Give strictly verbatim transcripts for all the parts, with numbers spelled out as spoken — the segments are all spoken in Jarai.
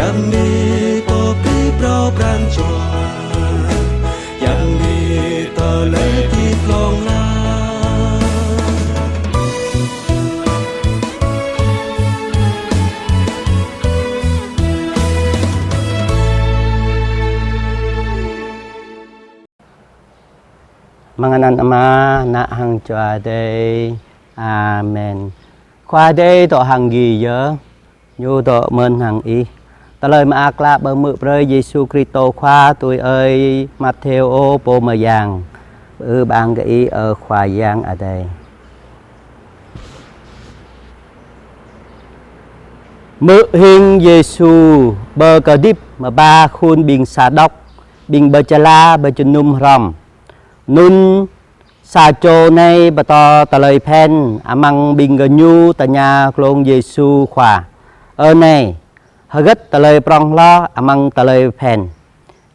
Yang ni pơplih phrâo pran jua, yang ni tơlơi hơdip hlŏng lar. Amăng anăn Ama, Ană hăng Jua Adai. Amen. Khua Adai dŏ hăng gih yơh. Ñu dŏ mơ̆n hăng ih. Tơlơi Mơak Klă pơhmư̆ brơi Yêsu Kristô Khua tui ơi Matthêô pô mơyang. Ư-ang kơ Ih, ơ Khua Yang Adai. Hmư̆ hing Yêsu pơkơdip mơ̆ ba khul ƀing Sadok, ƀing Bơčơla pơjơnum hrŏm. Anŭn sa čô nai pơtô tơlơi phiăn amăng ƀing gơñu tơña glông Yêsu Khua: Ơ Nai, hơgĕt tơlơi prong hloh amăng tơlơi phiăn?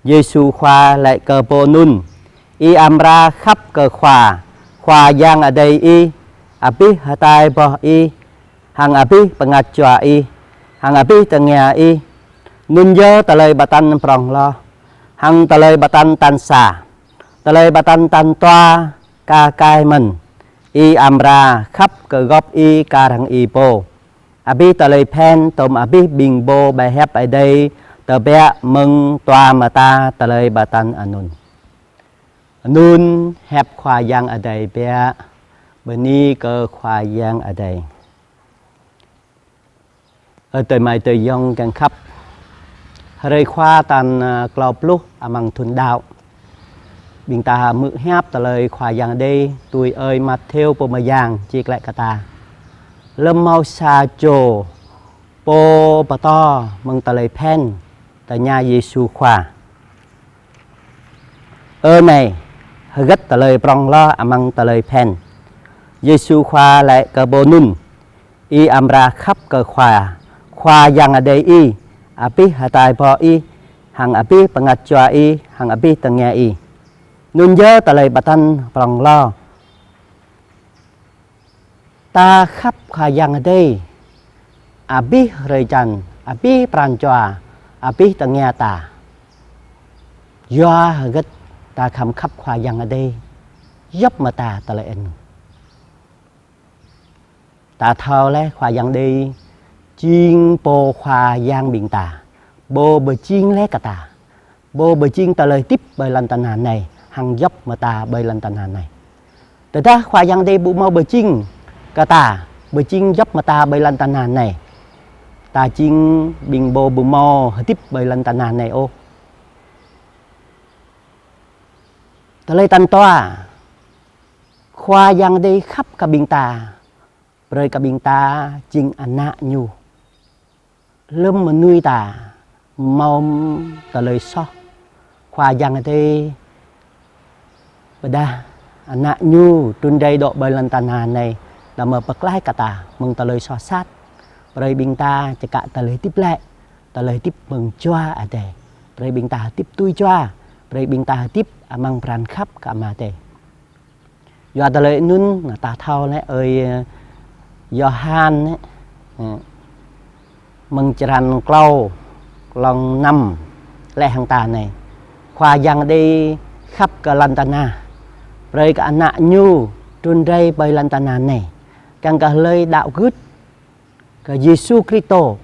Yêsu Khua laĭ kơ pô anŭn: Ih amra khăp kơ Khua, Khua Yang Adai ih, abih hơtai boh ih, hăng abih bơngăt jua ih, hăng abih tơngia ih. Anŭn yơh tơlơi pơtăn prong hloh, hăng tơlơi pơtăn tal sa. Tơlơi pơtăn tal dua ka kai mơ̆n: Ih amra khăp kơ gŏp ih kar hăng ih pô. Abih tơlơi phiăn tôm abih ƀing pô ƀơi hiăp Adai tơbiă mơ̆ng dua mơta tơlơi pơtăn anŭn. Anŭn hiăp Khua Yang Adai biă. Bơni kơ Khua Yang Adai. Ơ adơi amai adơi ayŏng kiăng khăp. Hrơi Khua tal, ơ, klâo pluh amăng thun đăo. Ƀing ta hmư̆ hiăp tơlơi Khua Yang Adai tui ơi Matthêô pô mơyang čih glaĭ kơ ta. Lơ̆m hmâo sa čô pô pơtô mơ̆ng tơlơi phiăn tơña Yêsu Khua: Ơ Nai, hơgĕt tơlơi prong hloh amăng tơlơi phiăn? Yêsu Khua laĭ kơ pô anŭn: Ih amra khăp kơ Khua, Khua Yang Adai ih, abih hơtai boh ih, hăng abih bơngăt jua ih, hăng abih tơngia ih. Anŭn yơh tơlơi pơtăn prong hloh. Ta khăp Khua Yang Adai abih hrơi jan, abih pran jua, abih tơngia ta. Yua hơgĕt ta khăm khăp Khua Yang Adai djŏp mơta tơlơi anŭn? Ta thâo laih Khua Yang Adai jing pô Khua Yang ƀing ta, pô pơjing laih kơ ta, pô pơjing tơlơi hơdip ƀơi lŏn tơnah anai, hăng djŏp mơta ƀơi lŏn tơnah anai. Tơdah Khua Yang Adai ƀu hmâo pơjing kơ ta, pơjing djŏp mơta ƀơi lŏn tơnah anai, ta jing ƀing pô ƀu hmâo hơdip ƀơi lŏn tơnah anai ôh. Tơlơi tal dua, Khua Yang Adai khăp kơ ƀing ta, brơi kơ ƀing ta jing ană Ñu. Lơ̆m mơnuih ta hmâo tơlơi soh, Khua Yang Adai pơdah Ană Ñu trŭn rai dŏ ƀơi lŏn tơnah anai, đah mơ̆ pơklaih kơ ta mơ̆ng tơlơi soh sat. Brơi ƀing ta čơkă tơlơi hơdip glaĭ, tơlơi hơdip mơ̆ng Jua Adai. Brơi ƀing ta hơdip tui Jua, brơi ƀing ta hơdip amăng pran khăp kơ Ama Adai. Yua tơlơi anŭn, ta thâo laih ơi, Yôhan, mơ̆ng črăn klâo, klŏng năm, laĭ hăng ta anai: Khua Yang Adai khăp kơ lŏn tơnah, brơi kơ Ană Ñu trŭn rai ƀơi lŏn tơnah anai, kiăng kơ hlơi đăo gưt kơ Yêsu Kristô,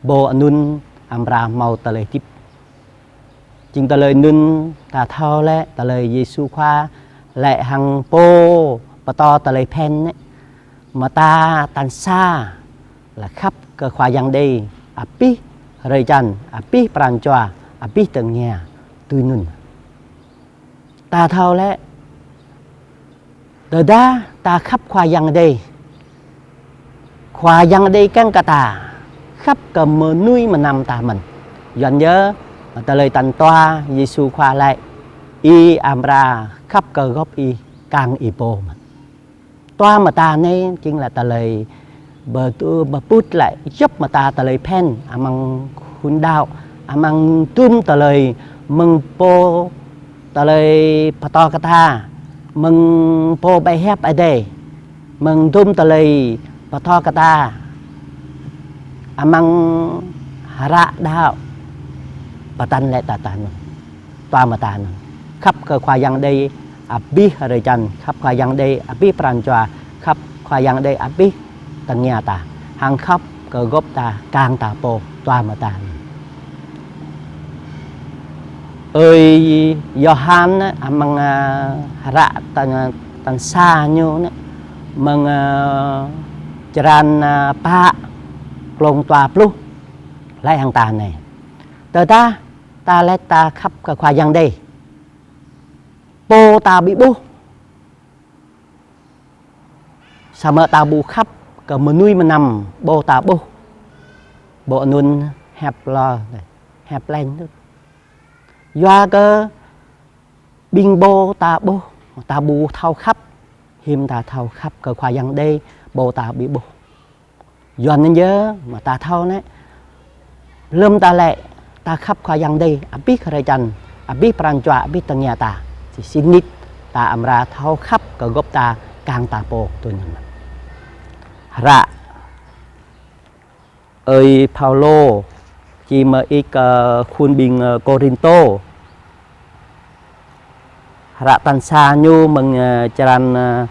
pô anŭn amra hmâo tơlơi hơdip. Jing tơlơi anŭn ta thâo laih tơlơi Yêsu Khua laĭ hăng pô pơtô tơlơi phiăn anai. Mơta tal sa lĕ khăp kơ Khua Yang Adai abih hrơi jan, abih pran jua, abih tơngia, tui anŭn. Ta thâo laih, tơdah ta khăp Khua Yang Adai, Khua Yang Adai kiăng kơ ta khăp kơ mơnuih mơnam ta mơ̆n. Yua anŭn yơh, tơlơi tal dua Yêsu Khua laĭ: Ih amra khăp kơ gŏp ih kar hăng ih pô mơ̆n. Dua mơta anai jing lĕ tơlơi pơtŭ, pơƀut glaĭ djŏp mơta tơlơi phiăn amăng khul đăo, amăng hơdôm tơlơi mơ̆ng pô tơlơi pơtô kơ ta, mơ̆ng pô ƀơi hiăp Adai, mơ̆ng hơdôm tơlơi pơtô kơ ta amăng Hră đaŏ pơtăn lĕ ta ta anŭn. Dua mơta anŭn. Khăp kơ Khua Yang Adai abih hrơi čan, khăp Khua Yang Adai abih pran jua, khăp Khua Yang Adai abih tơngia ta. Hăng khăp kơ gŏp ta, kang ta pô, dua mơta anŭn. Ơi Yôhan, amăng, a, hră tal, tal sa ñu anai, amăng, a, črăn, a, pă, klông dua pluh, laĭ hăng ta anai: Tơdah ta laĭ ta khăp kơ Khua Yang Adai, pô ta ƀu ƀuh, samơ̆ ta ƀu khăp kơ mơnuih mơnam pô ta ƀuh, pô anŭn hiăp lŏn, hiăp leng đôč. Yua kơ ƀing pô ta ƀuh, ta ƀu thâo khăp, hiư̆m ta thâo khăp kơ Khua Yang Adai, pô ta ƀu ƀuh. Yua anŭn yơh mơ̆ ta thâo anai, lơ̆m ta laĭ ta khăp Khua Yang Adai abih hrơi čan, abih pran jua, abih tơngia ta, sĭt nik ta amra thâo khăp kơ gŏp ta, kang ta pô tui anŭn. Hră ơi Paulô čih mơ̆ng ih kơ khul ƀing, ơ, Kôrintô. Hră tal sa ñu amăng, ơ, črăn, ơ,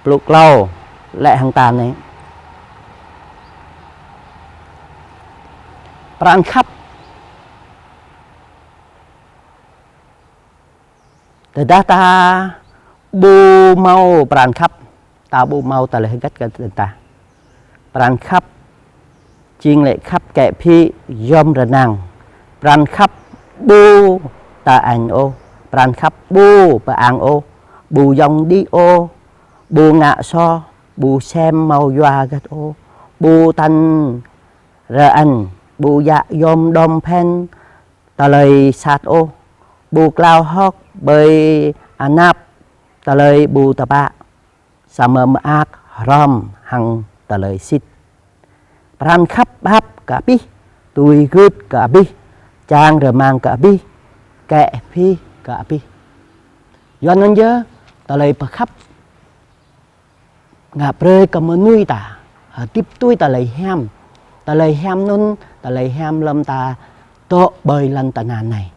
pluh klâo laĭ hăng ta anai: Pran khăp. Tơdah ta ƀu hmâo pran khăp, ta ƀu hmâo tơlơi hơget kơ ta. Pran khăp jing lĕ khăp kĕ phĭ yom rơnang. Pran khăp ƀu tơ-añ ôh. Pran khăp ƀu pơang ôh. Ƀu yŏng đĭ ôh. Ƀu ngă soh. Ƀu sem hmâo yua hơget ôh. Ƀu tăn rơ-añ. Ƀu djă yom đom phiăn tơlơi sat ôh. Ƀu klao hơ̆k ƀơi anăp tơlơi ƀu tơpă, samơ̆ mơak hrŏm hăng tơlơi sĭt. Pran khăp pap kơ abih, tui gưt kơ abih, čang rơmang kơ abih, kĕ phĭ kơ abih. Yua anŭn yơh, tơlơi pơkhăp ngă brơi kơ mơnuih ta hơdip tui tơlơi hiam. Tơlơi hiam anŭn, tơlơi hiam lơ̆m ta dŏ ƀơi lŏn tơnah anai.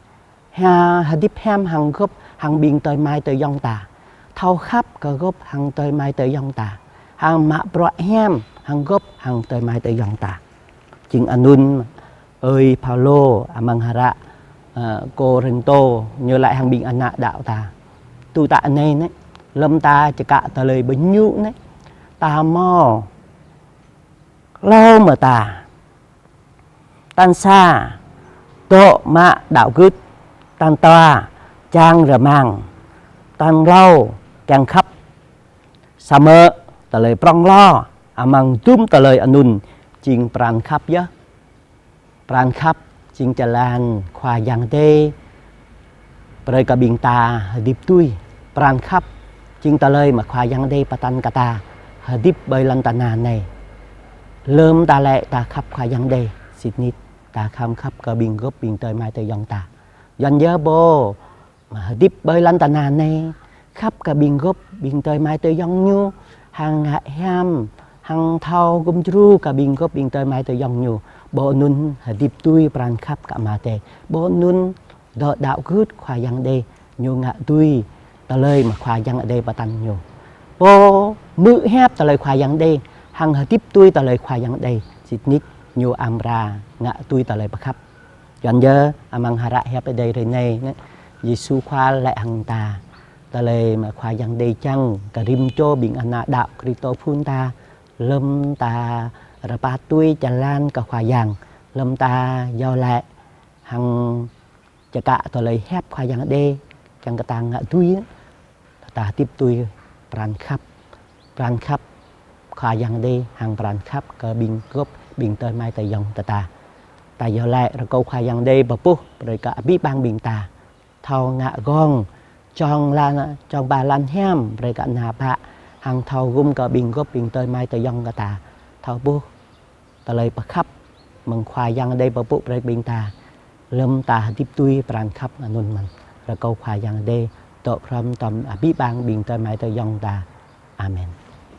Ha, hơdip hiam hăng gŏp hăng ƀing adơi amai adơi ayŏng ta. Thâo khăp kơ gŏp hăng adơi amai adơi ayŏng ta. Hăng mă bruă hiam hăng gŏp hăng adơi amai adơi ayŏng ta. Jing anŭn ơi Paulô amăng hră, ơ, Kôrintô ñu laĭ hăng ƀing ană đaŏ ta. Tui ta anai anai, lơ̆m ta čơkă tơlơi ƀu ñu anai, ta hmâo klâo mơta. Tal sa, dŏ mă đaŏ gưt. Tal dua, čang rơmang. Tal klâo, kiăng khăp. Samơ̆ tơlơi prŏng hloh amăng hơdôm tơlơi anŭn jing pran khăp yơh. Pran khăp jing jơlan Khua Yang Adai brơi kơ ƀing ta hơdip tui. Pran khăp jing tơlơi mơ̆ Khua Yang Adai pơtăn kơ ta hơdip ƀơi lŏn tơnah anai. Lơ̆m ta laĭ ta khăp Khua Yang Adai, sĭt nik ta khăm khăp kơ ƀing gŏp ƀing adơi amai adơi ayŏng ta. Yua anŭn yơh pô mơ̆ hơdip ƀơi lŏn tơnah anai, khăp kơ ƀing gŏp ƀing adơi amai adơi ayŏng ñu, hăng ngă hiam, hăng thâo gum djru kơ ƀing gŏp ƀing adơi amai adơi ayŏng ñu. Pô anŭn hơdip tui pran khăp kơ Ama Adai. Pô anŭn dŏ đaŏ gưt Khua Yang Adai, ñu ngă tui tơlơi mơ̆ Khua Yang Adai pơtăn ñu. Pô hmư̆ hiăp tơlơi Khua Yang Adai, hăng hơdip tui tơlơi Khua Yang Adai, sĭt nik ñu amra ngă tui tơlơi pơkhăp. Yua anŭn yơh, amăng hră hiăp Adai hrơi anai, Yêsu Khua laĭ hăng ta tơlơi mơ̆ Khua Yang Adai čang kơ rĭm čô ƀing ană đaŏ Kristô phun ta, lơ̆m ta rơpa tui jơlan kơ Khua Yang, lơ̆m ta iâu laĭ hăng čơkă tơlơi hiăp Khua Yang Adai, kiăng kơ ta ngă tui, ta hơdip tui pran khăp, pran khăp Khua Yang Adai hăng pran khăp kơ ƀing gŏp ƀing adơi amai adơi ayŏng ta. Ta iâu laĭ rơkâo Khua Yang Adai pơpŭ brơi kơ abih bang ƀing ta thâo ngă gơ̆ng, čŏng lăn, čŏng ba lăn hiam brơi kơ ană bă, hăng thâo gum kơ ƀing gŏp ƀing adơi amai adơi ayŏng ta thâo ƀuh tơlơi pơkhăp mơ̆ng Khua Yang Adai pơpŭ brơi ƀing ta, lơ̆m ta hơdip tui pran khăp anŭn mơ̆n. Rơkâo Khua Yang Adai dŏ hrŏm tom abih bang ƀing adơi amai adơi ayŏng ta. Amen.